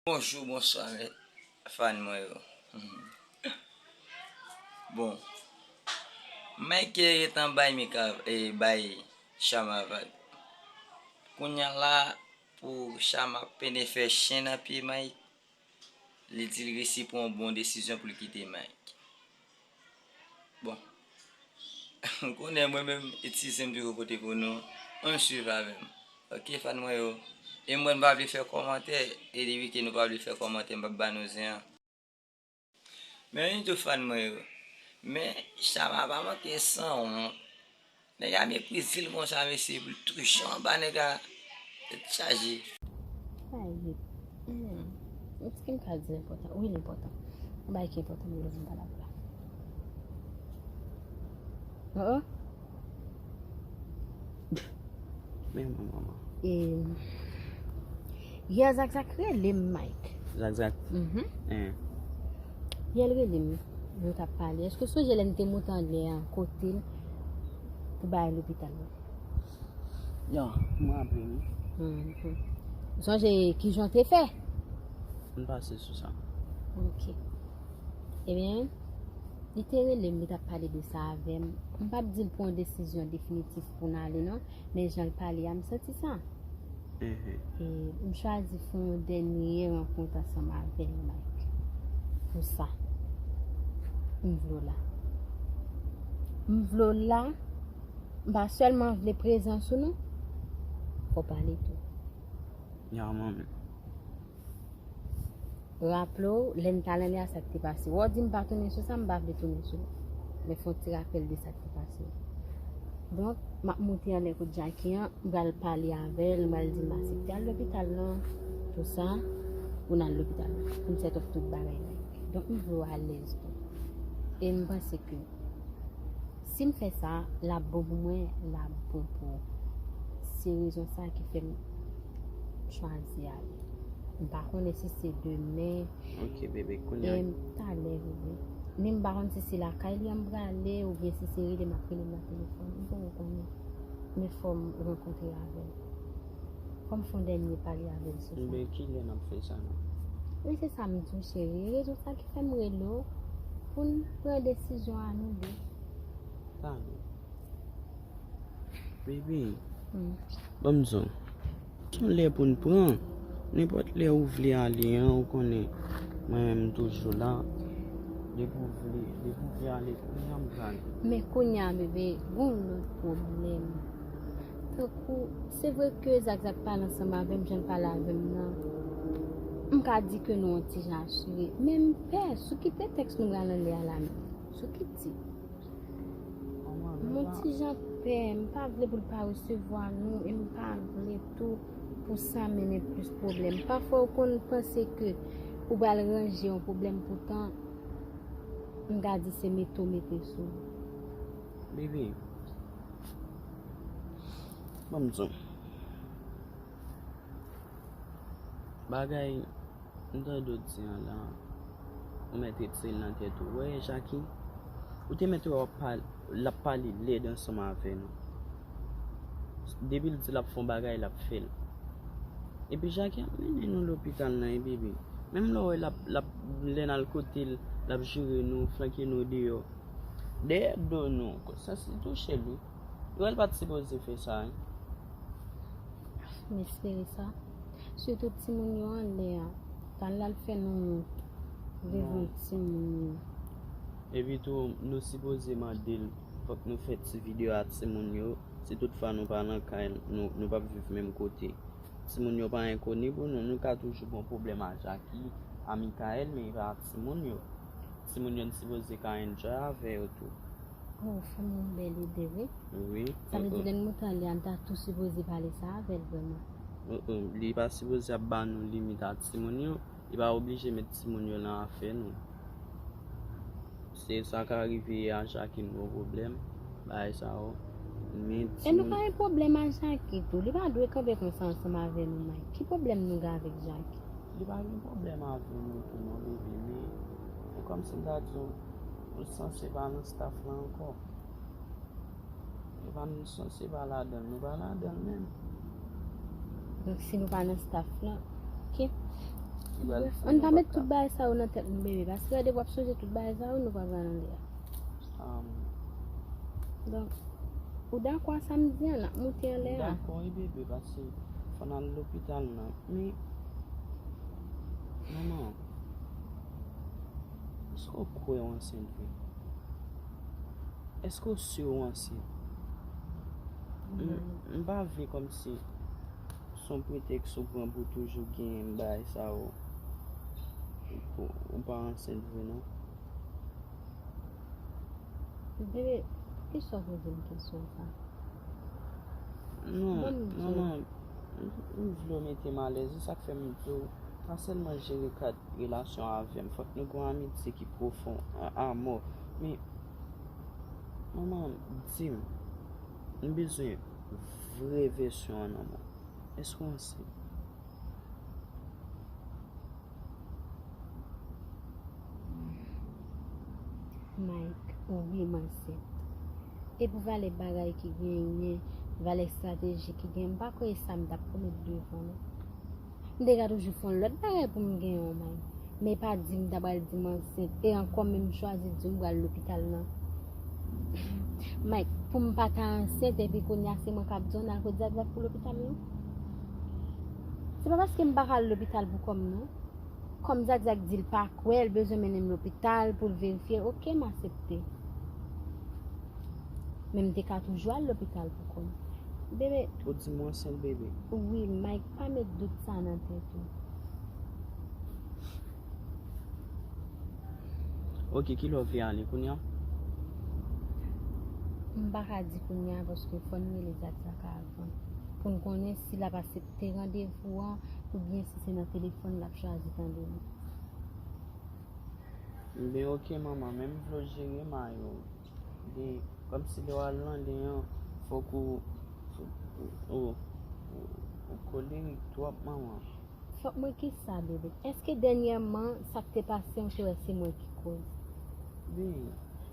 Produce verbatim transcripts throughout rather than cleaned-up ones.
Bonjou, bonswa, fan mwen yo. Bon, Mike gentan bay Mika, e bay Chama vag. Kounye a la, pou Chama peine fè chen nan pye Mike, li di li resi pran yon bon desizyon pou l kite Mike. Bon, ou konnen mwen menm, etize m toujou pote pou nou, ann swiv avè m. Ok, fan mwen yo. E mwen, m pa vle fè kòmantè, e depi ke nou pa vle fè kòmantè, m p ap ba nou zen an. Men anyway tou, fan mwen yo. Men Chama pa manke sanwont. Nèg la meprize l konsa, mesye, pou l touche anba nèg la, tèt chaje. Sa ye. Hmm. Èske m ka di l enpòtan? Wi, l enpòtan. Yon bagay ki enpòtan, m bezwen pale avè l. Oh, oh. Men manman. E, yè Zakzak rele m, Mike. Zakzak? Mhm. Hein. Yè l rele m, nou t ap pale. Èske w sonje lè n te monte anlè a kote l pou bay lopital la? Ya, m raple wi. Mhm. Ou sonje kijan w te fè? M pase sou sa. Ok. Ebyen, li te rele m, li t ap pale de sa avè m. M p ap di l pran yon desizyon definitif pou n ale non, men jan l pale a, m santi sa. Mhm. E m chwazi fè yon dènye rankont ansanm avè l, Mike. Pou sa, m vle w la. M vle w la. M pa sèlman vle prezans ou non. Fò w pale tou. Ya, manmi. Raple w, lè n t al anlè a, sa k te pase. Wè w di m pa tounen sou sa, m pa vle tounen sou li. Men fè yon ti rapèl de sa k te pase. Donk, m ap monte anlè kot Jackie an, m pral pale avè l, m pral di l m aksepte al lopital lan, tou sa, pou n al lopital lan, pou n set up tout bagay la. Donk, m vle w alèz tou. E m panse ke si m fè sa, l ap bon pou mwen, l ap bon pou ou. Se rezon sa ki fè m chwazi ale. M pa konnen si se demen. Ok, bebe, kounye a. Em, talè, bebe. Men m pa konn si se lakay li an m prale oubyen si se rele m ap rele l nan telefòn. M poko konnen. Men fò m rankontre avè l. Fò m fè yon dènye pale avè l sou sa. Men kilè n ap fè sa non? Wi, se sa m di w, cheri. E rezon sa ki fè m rele w pou n pran desizyon a nou de. Talè. Bebe, hmm, ban m di w, gen yon lè pou n pran. Nenpòt lè ou vle ale an, ou konnen, mwen menm m toujou la. Depi w vle, depi w vle ale, kounye a m prale. Men kounye a, bebe, gen yon lòt pwoblèm. Tankou, se vre ke Zakzak pale ansanm avè m, jan l pale avè m nan, m ka di ke nou yon ti jan asire. Men m pè, sou ki pretèks nou pral anlè a la menm? Sou ki tit? M yon ti jan pè, m pa vle pou l pa resevwa nou, e m pa vle tou pou sa mennen plis pwoblèm. Pafwa ou konn panse ke ou pral ranje yon pwoblèm, poutan m ka di se mete w mete sou li. Bebe, ban m di w. Bagay, m tande w di an la, ou mèt retire l nan tèt ou. Wè, Jackie, ou te mèt wè w ap pale, l ap pale lèd ansanm avè nou. Depi l di l ap fè yon bagay, l ap fè l. Epi Jackie ap mennen nou lopital nan, e bebe. Menm lè w wè l ap, l ap, lè n al kote l, l ap jere nou, flanke nou deyò. Dèyè do nou, konsyans li touche l wi. Li wè l pa t sipoze fè sa, wi. M espere sa. Sitou timoun yo anlè a. Pa al fè nou wont devan timoun yo. Epi tou, nou sipoze mande l, fòk nou fè ti videyo a timoun yo. Si toutfwa nou pa nan kay, nou, nou p ap viv menm kote. Timoun yo pa enkoni pou nou. Nou ka toujou gen pwoblèm a Jackie, a Michael, men e pa a timoun yo. Timoun yo n sipoze ka enjoy avè yo tou. Oh, fanm yon bèl ide, wi. Wi. Sa vle di, lè n monte anlè a, n ta tou sipoze pale sa avè l vrèman. Oh, oh, li pa sipoze ap ba nou limit a timoun yo. Li pa oblije met timoun yo nan afè nou. Se sa ka rive a Jackie, n gon pwoblèm, bagay sa yo. Men e nou timoun pa gen pwoblèm a Jackie tou. Li pa dwe kanpe konsa ansanm avè nou, Mike. Ki pwoblèm nou gen avèk Jackie? Li pa gen pwoblèm avè nou tou non, bebe, men se kòmsi m ta di w, nou sanse pa nan staff la ankò. Nou pa, nou sanse pa ladan l, nou pa ladan l menm. Donk, si nou pa nan staff la, ok. Ann pa met tout bagay sa yo nan tèt nou, bebe, paske gade w ap sonje tout bagay sa yo, nou pa pral anlè a. Donk, ou dakò a sa m di an, n ap moute anlè a. Dakò wi, bebe, paske fò n al lopital nan. Men, manman, èske w kwè w ansent vre? Èske w si w ansent? M pa vle kòmsi se yon pretèks ou pran pou toujou gen bagay sa yo. Ou pa ansent vre non. Bebe, poukisa w poze m kesyon sa? Non, manman, m vle w mete m alèz, se sa k fè m di w, pa sèlman jere kad relasyon avè m, fòk nou gen yon amitye ki pwofon a, a mò. Men, manman, di m, m bezwen vrè vèsyon an nan mwen. Èske w ansent? Mike, wi, m ansent. E pou valè bagay ki genyen, valè estrateji ki genyen, m pa kwè e sa m t ap pran met devan non. M te ka toujou fè yon lòt bagay pou m genyen yon Mike. Men pa di m ta pral di m ansent. E ankò menm m chwazi di w m pral lopital nan. Mike, pou m pa ta ansent epi kounye a se mwen k ap di w n al kot Zak Zak pou lopital non. Se pa paske m pa ka al lopital pou kò m non. Kòm Zak Zak di l pa kwè, l bezwen mennen m lopital pou l verifye, oke, m aksepte. Men m te ka toujou al lopital pou kò m. Bebe. Ou di m w ansent, bebe? Wi, Mike, pa met dout sa nan tèt ou. Oke, kilè w vle ale kounye a? M pa ka di kounye a paske fò n rele Zak Zak avan pou n konnen si l ap aksepte randevou an oubyen si se nan telefòn l ap chwazi tande nou. Ebyen oke manman, men m vle w jere may ou. Gen, kòmsi lè w al nan len an, fòk ou, ou, ou, ou kolerik twòp manman. Fòk mwen kisa, bebe? Èske dènyèman sa k te pase an, ou te wè se mwen ki koz? Wi.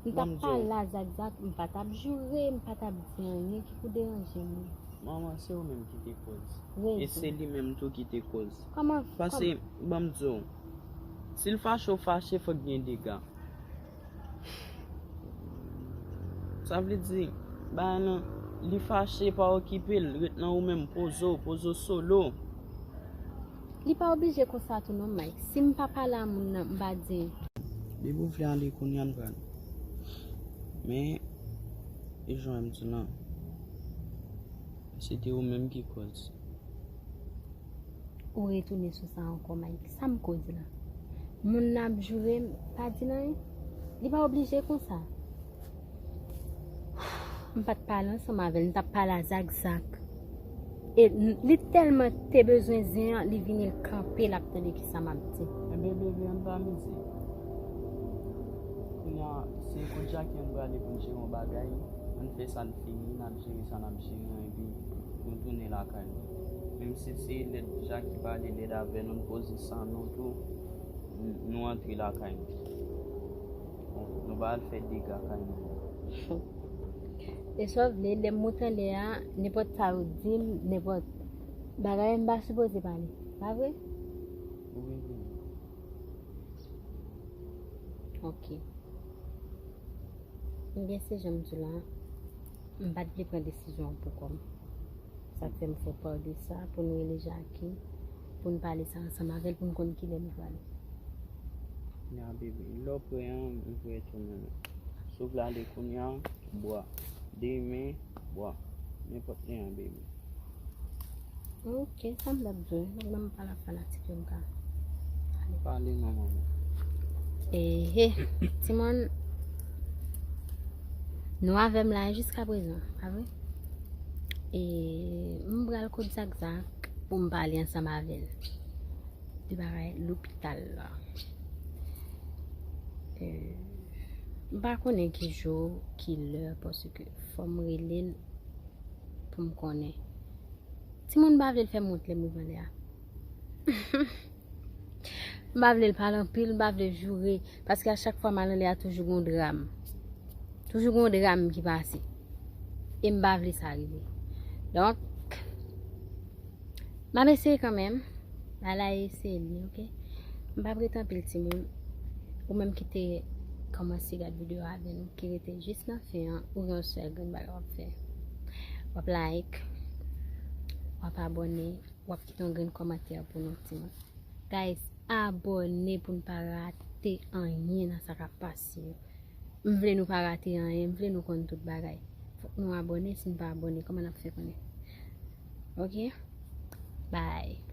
M t ap pale a Zak Zak, m pa t ap joure, m pa t ap di anyen ki pou deranje mwen. Manman, se ou menm ki te koz. E se li menm tou ki te koz. Kòman? Paske, ban m di w, si l fache, w fache, fòk gen dega. Sa vle di, bagay lan, li fache, pa okipe l, ret nan ou menm, poze w, poze w solo. Li pa oblije konsa tou non, Mike. Si m pa pale a moun nan, m pa di. Depi w vle ale kounye a, n pral. Men, e jan m di w lan, se te ou menm ki koz. Ou retounen sou sa ankò, Mike. Sa m koz la? Moun nan ap joure m, pa di l anyen. Li pa oblije konsa. M pa t pale ansanm avè l, m t ap pale a Zak Zak. E li tèlman te bezwen zen an, li vini l kanpe, l ap tande kisa m ap di. Enben, bebe, ann pa mize. Kounye a, se kot Jackie ann prale pou n jere yon bagay. Ann fè sa n fini, n ap jere sa n ap jere an, epi nou tounen lakay nou. Menm si se lèd Jackie pale lèd avè nou, n poze san nou tou, n-, nou antre lakay nou. Nou pa al fè dega kay moun. E sa w vle, lè m moute anlè a, nenpòt sa yo di m, nenpòt bagay, m pa sipoze pale. Pa vre? Wi, wi. Ok. Ebyen, se jan m di w la, m pa t vle pran desizyon an pou kò m. Sa k fè m fè w pa de sa, pou n rele Jackie, pou n pale sa ansanm avè l, pou n konn kilè nou prale. Ya, bebe, lè w prè an, m prè tou, manman. Si w vle ale kounye a, bwa. Demen, bwa. Nenpòt lè an, bebe. Ok, sa m t ap di w, nèg nan m pale ak fanatik yo, m ka ale. Pale non, manman. Ehe, timoun, nou avè m la jiska prezan, pa vre? E m pral kot Zak Zak pou m pale ansanm avè l de bagay lopital la. E, m pa konnen ki jou, ki lè, paske fò m rele l pou m konnen. Timoun, m pa vle l fè m wont lè m rive anlè a. M pa vle l pale anpil, m pa vle l joure, paske a chak fwa m al anlè a, toujou gon dram. Toujou gon dram ki pase. E m pa vle sa rive. Donk, m ap eseye kanmenm. Ala e se li, ok? M p ap rete anpil timoun. Ou menm ki te kòmanse gad videyo a avè nou, ki rete jis nan fen an, ou gen yon sèl grenn bagay w ap fè. W ap like, w ap abòne, w ap kite yon grenn kòmantè pou nou timoun. Guys, abòne pou n pa rate anyen nan sa k ap pase yo. M vle nou pa rate anyen, m vle nou konn tout bagay. Fòk nou abòne, si n pa abòne, kòman n ap fè konnen? Ok? Bye.